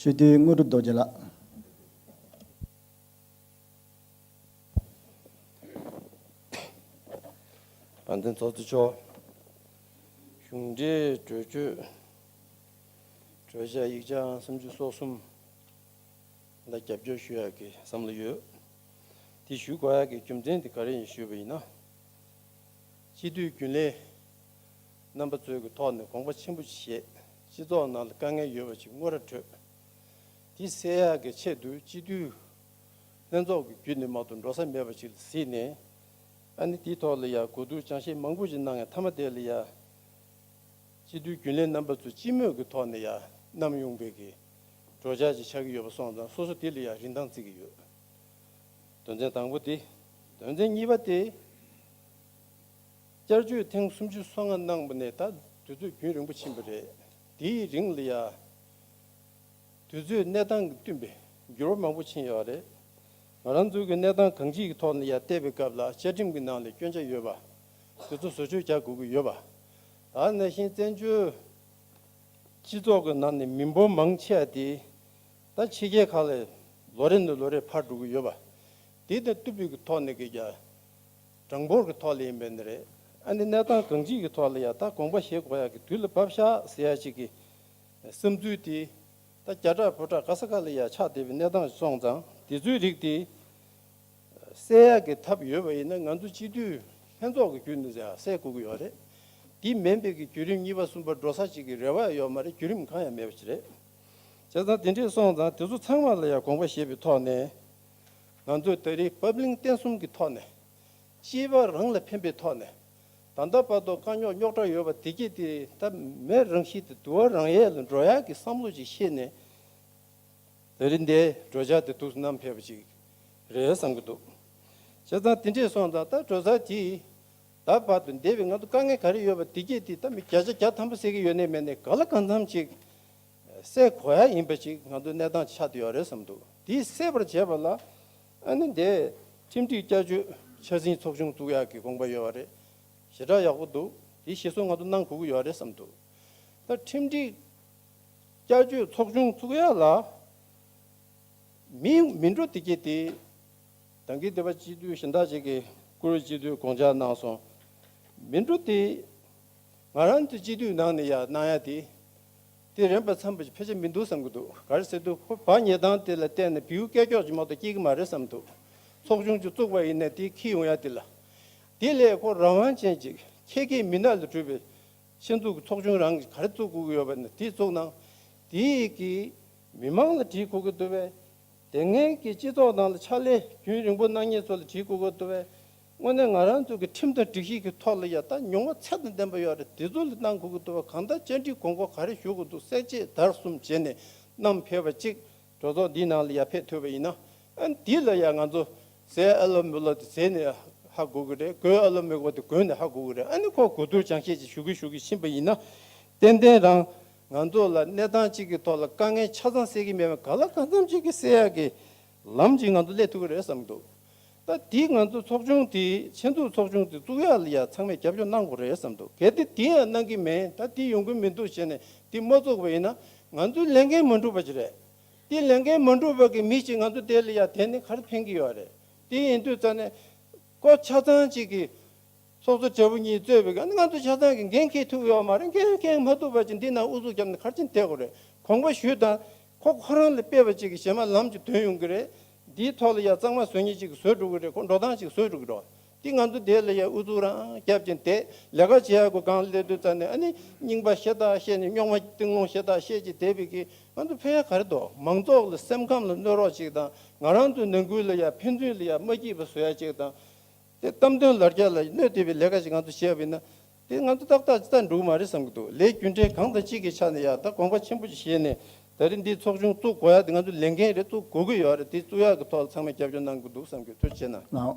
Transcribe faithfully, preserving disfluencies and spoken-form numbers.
སྤྱི་འཐུས་དངོས་གྲུབ་རྡོ་རྗེ་ལགས། དཔལ་ལྡན་ཚོགས་གཙོ་མཆོག་གཞུང་འབྲེལ་གྲོས་ཆོད། གྲོས་འཆར་ཡིག་ཆ་སུམ་ཅུ་སོ་གསུམ་ལ་རྒྱབ་སྐྱོར་ཞུ་ཡག་གི་བསམ་བློ་ཡོད། དེ་ཞུ་དགོས་ཡག་གི་རྒྱུ་མཚན་དེ་ག་རེ་ཡིན་ཞུས་པ་ཡིན་ན། སྤྱི་འཐུས་རྒྱུན་ལས་རྣམ་པ་ཚོའི་གི་ཐོག་ནས་དགོངས་པ་ཆེན་པོ་ཞིག་བཞེས། སྤྱི་ཚོགས་ནང་ལ་དཀའ་ངལ་ཡོད་པ་ཞིག་དངོས་ར་འཕྲོད། དེ་སེལ་ཡག་གི་ཆེད་དུ་སྤྱི་འཐུས་ལྷན་ཚོགས་ཀྱི་བརྒྱུད་ནས་མ་གཏོགས་འགྲོ་ས་མེད་པ་ཞིག་ལ་གཟིགས་ནས། ཨ་ནི་དེའི་ཐོག་ལ་ཡ་གོ་བསྡུར་སྦྱང་བཤད་མང་པོ་ཞིག་གནང་ཡ་མཐའ་མ་དེ་ལ་ཡ། སྤྱི་འཐུས་རྒྱུན་ལས་རྣམ་པ་ཚོས་སྤྱི་མོས་ཀྱི་ཐོག་ནས་ཡ་བསྣམས་ཡོང་པའི་གི་གྲོས་འཆར་ཅིག་ཆགས་ཀྱི་ཡོད་པ་སོང་ཙང་སོ་སོ་དེ་ལ་ཡ་རིན་ཐང་བརྩི་གི་ཡོད། དོན་ཚན་དང་པོ་དེ། དོན་ཚན་གཉིས་པ་དེ། བསྐྱར་བཅོས་ཐེངས་སུམ་ཅུ་སོ་ལྔ་གནང་བ་ནས་ད་དུས་ཚོད་རྒྱུན་རིང་པོ་ཕྱིན་པ་རེད། དེའི་རིང་ལ་ཡ། དུས་ཚོད་གནས་སྟངས་ཀྱི་བསྟུན་པའི་འགྱུར་བ་མང་པོ་ཕྱིན་ཡོད་རེད། ང་རང་ཚོའི་གི་གནས་སྟངས་གང་ཅིའི་ཐོག་ནས་ཡར་བལྟས་པའི་སྐབས་ལ་བཅའ་ཁྲིམས་ཀྱི་ནང་ལ་སྐྱོན་ཆ་ཡོད་པ། དེ་ཚོ་བཟོ་བཅོས་རྒྱག་དགོས་ཀྱི་ཡོད་པ། ད་ནང་བཞིན་བཙན་བྱོལ་སྤྱི་ཚོགས་ཀྱི་ནང་ནས་མི་འབོར་མང་ཆེ་བ་དེ་ད་ཕྱི་རྒྱལ་ཁག་ལ་ལོ་རེ་ནས་ལོ་རེར་འཕར་འགྲོ་གི་ཡོད་པ། དེ་དང་བསྟུན་པའི་གི་ཐོག་ནས་གི་ཡ། གྲངས་འབོར་གྱི་ཐོག་ལ་ཡིན་པ་ནི་རེད། ཨ་ནི་གནས་སྟངས་གང་ཅིའི་གི་ཐོག་ལ་ཡ་ད་དགོངས་པ་བཞེས་དགོས་ཡག་གི་དུས་ལ་བབས་ཤག་ཟེར་ཡ་ཅིག་གི་བསམ་ཚུལ་དེ་ད་རྒྱ་གྲགས་ཕོ་བྲང་ག་ས་ག་ལ་ཡ་ཆགས་བསྡད་པའི་གནས་སྟངས་སོང་ཙང་དེ་ཚོའི་རིགས་དེ་སེལ་ཡག་གི་ཐབས་ཡོད་པ་ཡིན་ན་ང་ཚོ་སྤྱི་འཐུས་ལྷན་ཚོགས་ཀྱི་བརྒྱུད་ནས་ཡ་སེལ་དགོས་ཀྱི་ཡོད་རེད། དེ་མིན་པའི་གི་བརྒྱུད་རིམ་གཉིས་པ་གསུམ་པ་འགྲོ་ས་ཅིག་གི་རེ་བ་ཡོད་མ་རེད། བརྒྱུད་རིམ་གང་ཡང་མེད་པ་ཅིག་རེད། བྱས་ཙང་དེ་འདྲས་སོང་ཙང་དེ་ཚོ་ཚང་མ་ལ་ཡ་དགོངས་པ་བཞེས་པའི་ཐོག་ནས་ང་ཚོས་ད་རེས་བབ་བརླིང་བརྟན་གསུམ་གྱི་ཐོག་ནས། སྤྱི་པ་རང་ལ་ཕན་པའི་ཐོག་ནས། ད་ལྟ་བར་དུ་དཀའ་རྙོག་རྙོག་དྲ་ཡོད་པ་དེ་གྱད་དེ་ད་མེད་རང་ཤི་དེ་དུ་བ་རང་ཡལ་ལ་འགྲོ་ཡག་གི་བསམ་བློ་ཅིག་ཤེས་ནས། ད་རེས་འདིའི་གྲོས་འཆར་དེ་ཐུགས་སུ་བསྣམས་ཕེབས་པ་ཅིག་རེད་བསམ་གྱི་འདུག་བྱས་ཙང་དེ་འདྲས་སོང་ཙང་ད་གྲོས་འཆར་དེ་ད་བར་དུ་འདས་པའི་ང་ཚོ་དཀའ་ངལ་ག་རེ་ཡོད་པ་དེ་གྱད་དེ་ད་མི་བརྒྱ་ཆ་བརྒྱ་ཐམ་པ་ཟེར་གྱི་ཡོད་ནའི་མེད་ནའི་ག་ལ་གང་འཚམ་ཅིག་སེལ་དགོས་ཡ་ཡིན་པ་ཅིག་ང་ཚོའི་གནས་སྟངས་ཆགས་བསྡད་ཡོད་རེད་བསམ་འདུག་དེ་སེལ་བར་བྱེད་པ་ལ་ཨ་ནི་འདི་ཁྲིམས་སྒྲིག་བསྐྱར་བཅོས་འཆར་ཟིན་ཚོགས་ཆུང་བཙུགས་ཡག་གི་དགོངས་པ་ཡོད་པ་རེད། ཞེ་དྲག་ཡག་པོ་འདུག་དེ་གཞི་བཟུང་ང་ཚོ་གནང་དགོས་ཀྱི་ཡོད་རེད་བསམ་འདུག་ད་ཁྲིམས་སྒྲིག་བསྐྱར་བཅོས་ཚོགས་ཆུང་བཙུགས་ཡག་ལ། མི་མི་འགྲོ་དེ་གྱད་དེ། ད་གིན་དེ་བ་སྤྱི་འཐུས་གཞན་དག་ཅིག་གིས་བཀུར་འོས་སྤྱི་འཐུས་དགོངས་འཆར་གནང་སོང་། མི་འགྲོ་དེ། ང་རང་ཚོ་སྤྱི་འཐུས་ནང་ནས་ཡ་གནང་ཡ་དེ། དེ་རན་པ་འཚམ་པ་ཕལ་ཆེར་མི་འདུག་བསམ་གྱི་འདུག་ག་རེ་ཟེར་དུས་ཁོ་བ་ཉེ་དང་དེ་ལ་བལྟས་ནས་བེའུ་སྐད་ཀྱོག་ཅིག་མ་གཏོགས་སྐྱེ་གི་མ་རེད་བསམ་འདུག་ཚོགས་ཆུང་ཅིག་བཙུགས་པ་ཡིན་ན་དེ་ཁྱི་ཡོང་ཡ་དེ་ལ། དེ་ལས་ཁོ་རང་དབང་ཅན་ཅིག་ཁྱེད་ཀྱི་མི་སྣ་ལ་གྲུབ་པའི། ཆེད་འཛུགས་ཀྱི་ཚོགས་ཆུང་རང་གིས་ག་རེ་བཙུགས་དགོས་ཀྱི་ཡོད་པ་ནི་དེ་བཙུགས་གནང་། དེ་ཡི་གི་མི་མང་ལ་དྲིས་དགོས་ཀྱི་འདུག་པས། དེ་སྔའི་གི་སྤྱི་ཚོགས་ནང་ལ་ཕྱག་ལས་རྒྱུན་རིང་པོ་གནང་མཁན་ཚོ་ལ་དྲིས་དགོས་ཀྱི་འདུག་པས། དངོས་གནས་ང་རང་ཚོ་གི་ཁྲིམས་དང་སྒྲིག་གཞི་གི་ཐོག་ལ་ཡ་ད་མྱོང་བ་ཚད་དང་ལྡན་པ་ཡོད་རེད། དེ་ཚོ་ལ་གནང་དགོས་ཀྱི་འདུག་པས། གང་ལྟར་བཅར་འདྲི་དགོངས་སྐོར་ག་རེ་ཞུ་དགོས་འདུག་གསལ་བཤད་དར་གསུམ་བྱས་ནས་གནང་ཕེབས་པ་གཅིག་གྲོས་ཚོགས་འདིའི་ནང་ལ་ཡར་ཕེབས་ཐུབ་པ་ཡིན་ན། ཨ་ནི་འདི་ལ་ཡང་ང་ཚོ་ཟས་ཨ་ལོ་མི་ལོ་དེ་ཟས་ནས་ཧ་གོ་གི་རེད། གོས་ཨ་ལོ་མི་གོ་དེ་གོན་ནས་ཧ་གོ་གི་རེད། ཨ་ནི་ཁོ་གོ་བསྡུར་སྦྱང་བཤད་ཅིག་ཞུ་གི་ཞུ་གི་ཕྱིན་པ་ཡིན་ན། ཏན་ཏན་རང་ང་ཚོ་ལ་གནས་སྟངས་གཅིག་གི་ཐོག་ལ་དཀའ་ངལ་ཆ་ཚང་སེལ་གི་མེད་པ་ག་ལ་གང་འཚམ་ཅིག་གི་སེལ་ཡག་གི་ལམ་ཅིག་ང་ཚོ་སླེབས་ཐུབ་ཀྱི་རེད་བསམ་འདུག་ད་དེ་ང་ཚོ་ཚོགས་ཆུང་དེ་ཆེད་འཛུགས་ཚོགས་ཆུང་དེ་བཙུགས་ཡག་ལ་ཡ་ཚང་མས་རྒྱབ་སྐྱོར་གནང་དགོས་རེད་བསམ་འདུག་གལ་ཏེ་དེ་ཡང་གནང་གི་མེད། ད་དེ་ཡོང་གི་མི་འདུག་བྱས་ནས་དེ་མ་བཙུགས་པ་ཡིན་ན་ང་ཚོའི་ལས་འགན་མ་འགྲུབ་པ་ཅིག་རེད། དེ་ལས་འགན་མ་འགྲུབ་པ་གི་མི་ཞིག་ང་ཚོ་དེ་ལ་ཡ་དེ་ནི་ག་རེ་ཕན་གི་ཡོད་རེད། དེ་ཡིན་དུས་ཙ་ནས་ཀོ་ཆ་ཚང་གཅིག་གི་ཚོགས་གཙོ་དྲ་འབུ་གཉིས་གཙོས་པའི་ཨ་ནི་ང་ཚོ་ཆ་ཚང་གི་འགན་འཁྱེར་ཐུབ་ཡོད་མ་རེད། འགན་འཁྱེར་མ་ཐུབ་པ་ཅིག་འདི་ནང་ཨུ་ཚུགས་བརྒྱབ་ནས་ག་རེ་བྱས་ནས་བསྡད་དགོས་རེད། དགོངས་པ་ཞུས་དང་ཁོ་ཁོ་རང་ལ་དཔེ་བ་ཅིག་གི་གཞན་མ་ལམ་ཅིག་སྟོན་ཡོང་གི་རེད། འདིའི་ཐོག་ལ་ཡ་གཙང་མ་བཟོ་མཁན་ཅིག་བཟོས་འགྲོ་གི་རེད། ཁོ་འགྲོ་སྟངས་ཅིག་བཟོས་འགྲོ་གི་རེད། འདི་ང་ཚོ་དེ་ལ་ཡ་ཨུ་ཚུགས་རང་བརྒྱབ་ཅིང་དེ་ལས་ཀ་བྱེད་ཡག་གི་སྒང་སླེབས་དུས་ཙ་ནས་ཨ་ནི་རྙིང་པ་བཤད་སྟངས་བཤད་ནས་རྙོག་མ་གཏིང་སློང་བཤད་སྟངས་བཤད་ཅིག་བསྡད་པའི་གི་ང་ཚོ་ཕན་ཡག་ག་རེ་འདུག་མང་ཚོགས་ལ་སེམས་ཁམས་ལ་གནོད་རོགས་ཅིག་དང་ང་རང་ཚོའི་ནང་ཁུལ་ལ་ཡ་ཕན་ཚུན་ལ་ཡ་མ་སྐྱིད་པ་བཟོ་ཡ་ཅིག་དང་། དེ་གཏམ་དོན་ལར་རྒྱ་ལ་གནོད་བསྡད་པའི་ལས་ཀ་ཞིག་ང་ཚོ་བྱས་པ་ཡིན་ན། དེ་ང་ཚོ་ཏག་ཏག་ཅི་ལྟར་འགྲུབ་མ་རེད་བསམ་གྱི་འདུག་ལས་རྒྱུ་འབྲས་གང་དང་གཅིག་གི་ཆ་ནས་ཡ་ད་དགོངས་པ་ཆེན་པོ་ཅིག་བཞེས་ནས་ད་རིང་འདི་ཚོགས་ཆུང་བཙུགས་དགོས་ཡ་དེ་ང་ཚོ་ལས་འགན་རེད། བཙུགས་དགོས་ཀྱི་ཡོད་རེད། དེ་བཙུགས་ཡག་གི་ཐོག་ལ་ཚང་མས་རྒྱབ་སྐྱོར་གནང་གི་འདུག་བསམ་གྱི། ཐུགས་རྗེ་ཆེ་གནང་། ལགས།